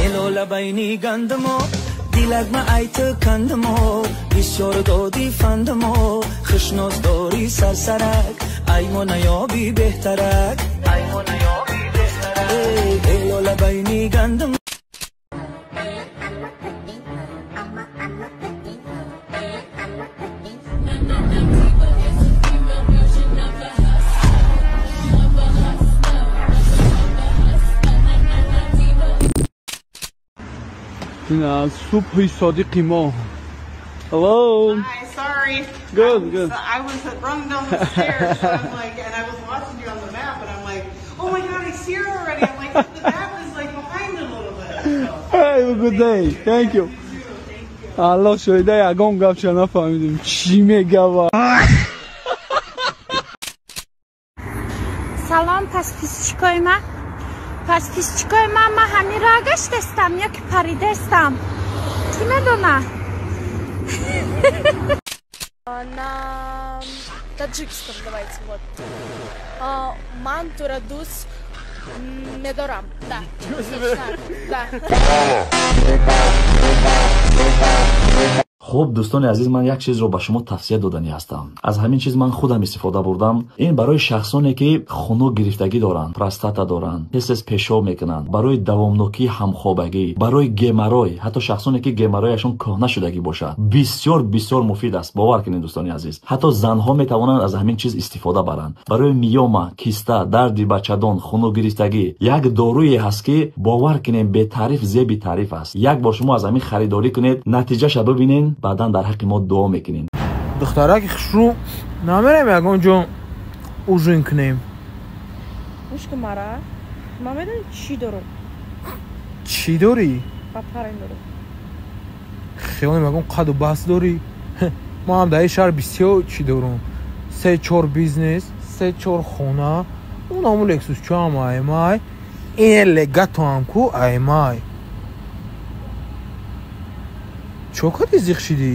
Элола байни гандамо, дилагма айт кандамо, бисёр доди фандамо, хушноз дори сарсарак, аймо наёби беҳтарак, аймо наёби беҳтарак. Элола байни гандамо. Субҳи содиқи мо. Hello. Hi, sorry. Good, good. I was running down the stairs, so I'm like, and I was watching you on the map, and I'm like, oh my God, I see her already. I'm like, the map is like behind a little bit. So. Hey, have a good day. Thank you. Алло, шоида ягон гапша нафаҳмидем. Чӣ мегава? Салом, подписчикои ма. Подписчикои ма, ма ҳамин роҳ гаштастам ё ки паридаистам? Кӣ медона? На таджикском давайте, вот. Ман тура дӯст медорам. Да. Да. Хуб, дӯстони азиз, ман як чизро ба шумо тавсия доданӣ ҳастам. Аз ҳамин чиз ман худам истифода бурдам. Ин барои шахсоне ки хунук гирифтагӣ доранд, простата доранд, тез-тез пешоб мекунанд, барои давомнокии ҳамхобагӣ, барои геморрой, ҳатто шахсоне ки геморрояшон кӯҳна шудагӣ бошад, бисёр бисёр муфид аст. Бовар кунед, дӯстони азиз, ҳатто занҳо метавонанд аз ҳамин чиз истифода баранд. Барои миёма, киста, дарди бачадон, хунук гирифтагӣ як доруе ҳаст ки бовар кунем бетаъриф зеби таъриф аст. Як бор шумо аз ҳамин харидорӣ кунед, натиҷаша бибинед, баъдан дар ҳаққи мо дуо мекунем. Духтараки хушрӯ, намерем ягон ҷо ужин кунем? Гӯш кун мара, ман медонӣ чӣ дорам? Чӣ дорӣ? Папарин дорам. Хиёлем ягон қаду бас дорӣ? Ман ҳам дар ин шаҳр бисёр чӣ дорам. Се-чор бизнес, се-чор хона, он ҳамун лексусчоам аймай, ин легатоам ку аймай. Чо кардӣ зиқ шидӣ?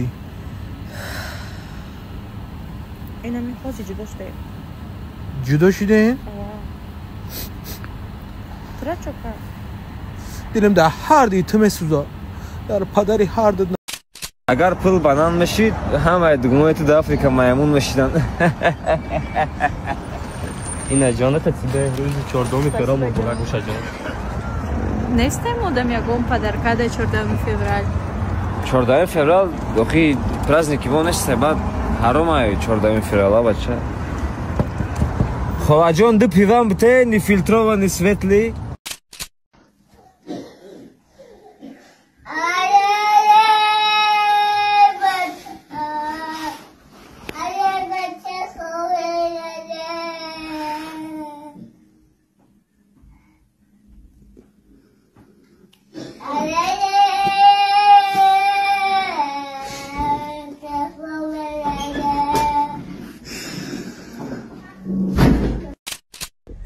Инами ҳозир ҷудо шудаем. Ҷудо шудаем? Тура чо кард? Дилам дар ҳар дуи ту месӯзад. Дар падари ҳар ду. Агар пул банан мешид, ҳамаи дугмои ту дар Африка маймун мешиданд. Ина ҷоната тебе рӯзи 14 феврал муборак бошад, ҷон. Нестем одам ягон подарка дар 14 феврал. 14 феврал охи праздники во нест, баъд ҳаром ай 14 феврала, бача. Холаҷон, ду пивам бите, нефильтрованный, светлый.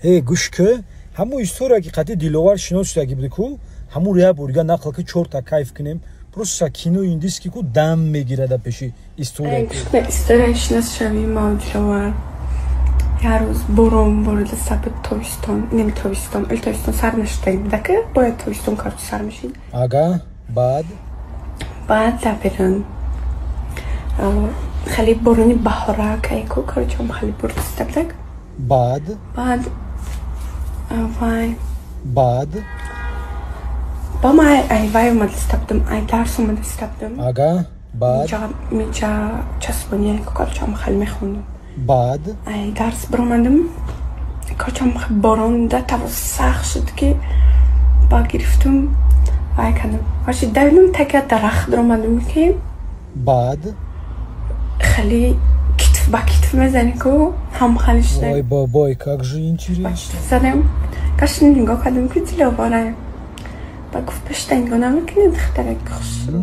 Э, гӯш кӯ, ҳамун история ки қатъи Диловар шинос шудаги буди ку, ҳамун як борга нақл ки чорта кайф кунем, просто кинои индийский ку дам мегирада пеши история. История шинос шавӣ ма Диловар. Як рӯз борон борида саб тобистон, неми тобистон, ил тобистон сар нашудаги буда ки бояд тобистон короче сар мешид. Ага, баъд? Баъд забиран. Хеле борони баҳора кайку, короче ҳам хеле борида будак. Баъд? Баъд вай. Баъд? Ба ма ай вай омадаста будам, ай дарс омадаста будам. Ага, баъд? Мича часпони, короче ҳам хеле мехондам. Баъд? Ай дарс баромадам, короче ҳам борон да таво сахт шуд ки ба гирифтум, вай кардам. Короче давидам таки дарахт даромадам ки. Баъд? Хеле китф ба китф мезанӣ ку, ҳам хеле шуда. Ой бобой, как же интересно. Задем, кашни нигоҳ кардам ки Диловарае. Ба гуфт пешта нигоҳ намекунӣ, духтарак хушрӯ.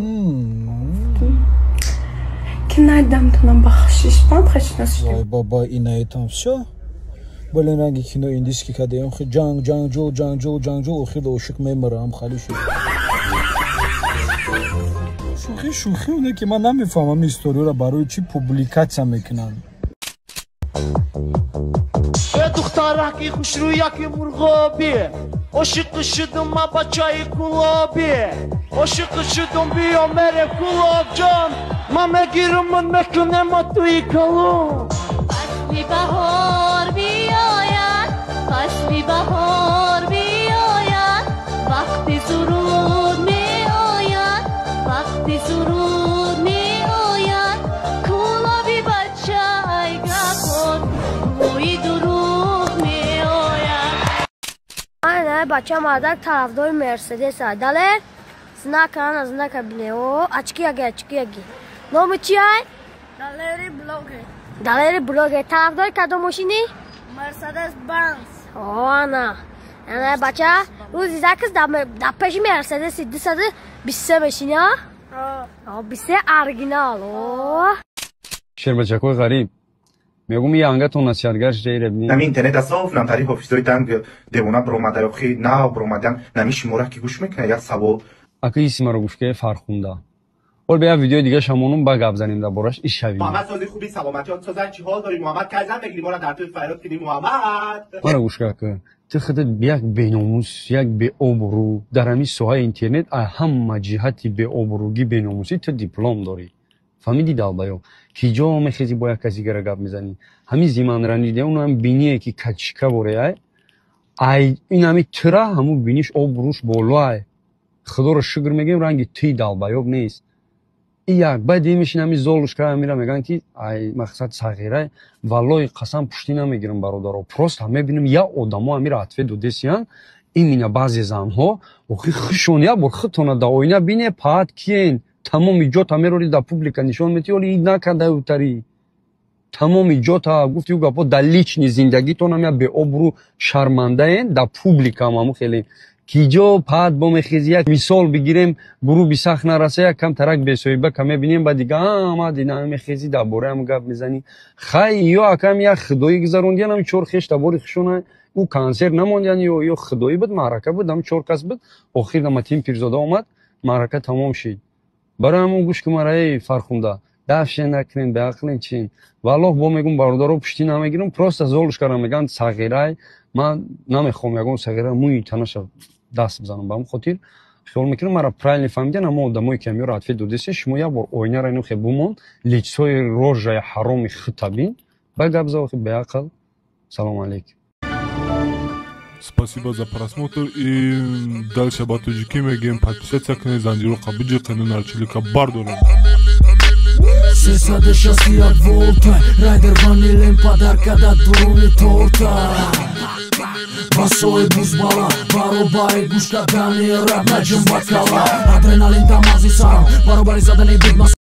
Ки надидам тонам ба хушиш, бам хушнос шудем. Ой бобой, инаетам всё? Блин, ранги кино индийский кадаем, хи ҷанг, ҷанг, ҷул, ҷанг, ҷул, ҷанг, ҷул, охир ошиқ мемирам, хали шуд. Шӯхӣ шӯхӣ, оне ки ман намефаҳмам ин историяро барои чӣ публикатсия мекунанд. Духтараки хушрӯяки мурғобӣ, ошиқи шудум ман бачаи кулобӣ, ошиқи шудум, биё мерем Кулобҷон, ман мегирумун мекунем мо туи калон. Фасли баҳор биёяд, фасли баҳор биёяд, вақти суруд меояд, вақти суруд меояд, кулоби бача ай гапон бӯи дурӯғ меояд. Ана бача мардак тарафдори Мерседес ай. Далер, знака, ана знака бине. О, очки яги, очки яги. Номи чи ай? Далери блогер. Далери блогер. Тарафдори кадом мошини? Мерседес Бенз. О, ана. Ана бача, рӯзи заказ дар пеши Мерседеси 223 мешини, а? О, 23 оригинал. О. Шербачакои ғариб, мегум янгатон насиҳатгар шидаира бини. Нами интернет асоф намтари ҳофизои данг девона биромада, ёхи нав биромадан, нами шумора ки гӯш мекунад, як савол. Ака, исмаро гӯш ке, Фархунда. Ол бе як видеои дига шамонум, ба гап занем дар бораш ишавем. Муҳаммад, сози хуби, саломатиёт созан, чӣ ҳол дорӣ, Муҳаммад? Кай зан мегирӣ? Мора дар тӯй файрод кунӣ, Муҳаммад. Мара гӯш ка, ака, ту худат як беномус, як беобрӯ дар ҳамин соҳаи интернет, ай ҳама ҷиҳати беобрӯгӣ, беномусӣ ту диплом дорӣ, фаҳмидӣ, долбоёб? Ки ҷо мехези, бо як каси дигара гап мезанӣ. Ҳамин зиманранида унам биние ки качика боре, ай ин ҳами тура ҳамун биниш обрӯш болоай. Худоро шукр мегӯем, ранги туи долбоёб нест. И як баъд мешин ҳами Золушка ҳамира мегӯянд ки ай мақсад сағирай. Валлоҳи қасам, пуштӣ намегирам, бародаро, просто мебинам, як одамо ҳамира ответ додесиян. Именно баъзе занҳо, охи хушон, як бор худтона дар оина бине, паат киен. Тамоми ҷота мерори, дар публика нишон метиҳӣ, оли ид накарда, утари тамоми ҷота гуфти ӯ гапо. Дар личный зиндагитонам я беобрӯ, шармандаен, дар публикаам ҳаму хеле ки ҷо паат бо мехези. Як мисол бигирем, гуруби сахт нараса, як кам тарак бесоҳиба ка мебинем, ба дига ама дина мехези, дар бораи ҳам гап мезанӣ. Хай, ё акам як худоӣ гузарондиян, ҳам чор хеш табори хушона, ӯ консерт намондиян, ё худоӣ буд, маърака буд, ҳам чор кас буд. Охир Матин Пирзода омад, маърака тамом шид. Барои ҳамон гӯш ки мараи, Фархунда, дафше накунем, беақлен чин. Валлоҳ, бо мегум, бародаро, пуштӣ намегирам, просто Золушкара мегӯянд сағирай. Ман намехоҳам ягон сағира мӯи танаша даст бизанам. Ба ҳамн хотир хиёл мекунам, мара правильно фаҳмидан. Ҳамо одамое ки ҳамёро ответ додеси, шумо як бор оинара инохе бумон, лицои рожаи ҳароми хута бин, ба гап за, охи беақл. Салому алейкум. Спасибо за просмотр и дальше ба тоҷикӣ мегӯем: подписаться кунед, занҷироқа биҷиқену нарчилика бардорем. 361 волта, райдер ванилем, подарка да дуруни торта. Басои бузбала, баробари гӯш кардани рэп, наҷум ба кала, адреналин да мағзи сарам, баробари задани бит.